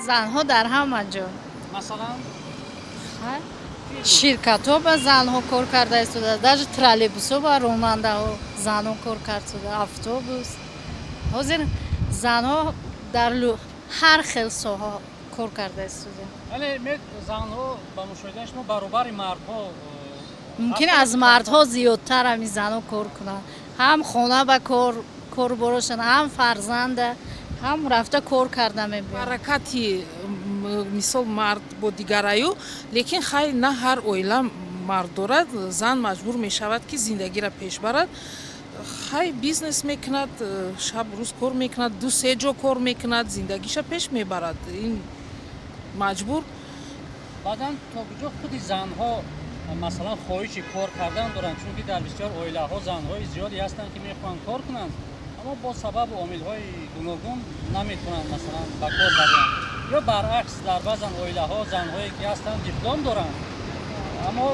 Занҳо дар ҳама ҷо. Масалан? Ширкатҳо ба занҳо кор карда истода, даже троллейбусҳо ба ронандаҳо занҳо кор карда, автобус. Ҳозир занҳо дар ҳар хел соҳа кор карда истода. Яъне занҳо, ба мушоҳидаи шумо, баробари мардҳо? Мумкин, аз мардҳо зиёдтар ҳамин занҳо кор кунанд. Ҳам хона ба кор корборошанд, ҳам фарзанда, ҳам рафта кор карда мебиёнд. Баракати мисол мард бо дигараю, лекин хай, на ҳар оила мард дорад. Зан маҷбур мешавад, ки зиндагиро пеш барад. Хай, бизнес мекунад, шаб рӯз кор мекунад, ду се ҷо кор мекунад, зиндагиша пеш мебарад. Ин маҷбур. Баъдан то куҷо худи занҳо, масалан, хоҳиши кор кардан доранд? Чунки дар бисёр оилаҳо занҳои зиёде ҳастанд, ки мехоҳанд кор кунанд, аммо бо сабабу омилҳои гуногун наметавонанд, масалан, ба кор бароянд. Ё баръакс, дар баъзан оилаҳо занҳое ки ҳастанд, диплом доранд, аммо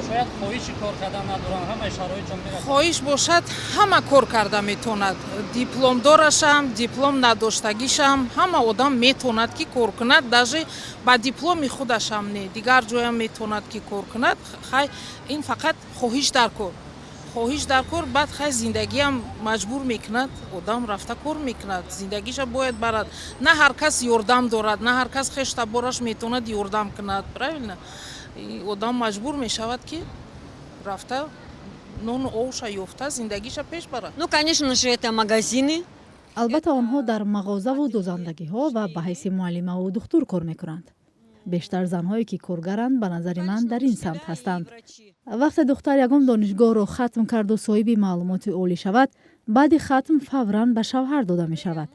шояд хоҳиши кор кардан надоранд, ҳамаи шароитшон мерасад. Хоҳиш бошад, ҳама кор карда метавонад. Дипломдорашам, диплом надоштагишам, ҳама одам метавонад, ки кор кунад. Даже ба дипломи худашам не, дигар ҷоям метавонад, ки кор кунад. Хай, ин фақат хоҳиш дар кор, хоҳиш дар кор. Баъд, хай, зиндагиам маҷбур мекунад, одам рафта кор мекунад, зиндагиша бояд барад. На ҳар кас ёрдам дорад, на ҳар кас хештабораш метавонад ёрдам кунад, правильно? Одам маҷбур мешавад, ки рафта нону овша ёфта, зиндагиша пеш барад. Ну, конечно же, это магазины. Албатта, онҳо дар мағозаву дӯзандагиҳо ва ба ҳайси муаллимаву духтур кор мекунанд. Бештар занҳое, ки коргаранд, ба назари ман, дар ин самт ҳастанд. Вақте духтар ягон донишгоҳро хатм карду соҳиби маълумоти олӣ шавад, баъди хатм фавран ба шавҳар дода мешавад.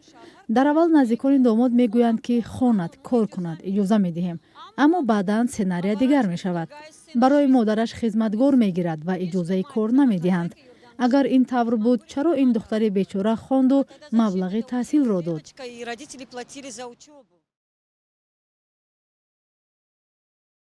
Дар аввал наздикони домод мегӯянд, ки хонад, кор кунад, иҷоза медиҳем, аммо баъдан сценария дигар мешавад. Барои модараш хизматгор мегирад ва иҷозаи кор намедиҳанд. Агар ин тавр буд, чаро ин духтари бечора хонду маблағи таҳсилро дод? И родители платили за учебу.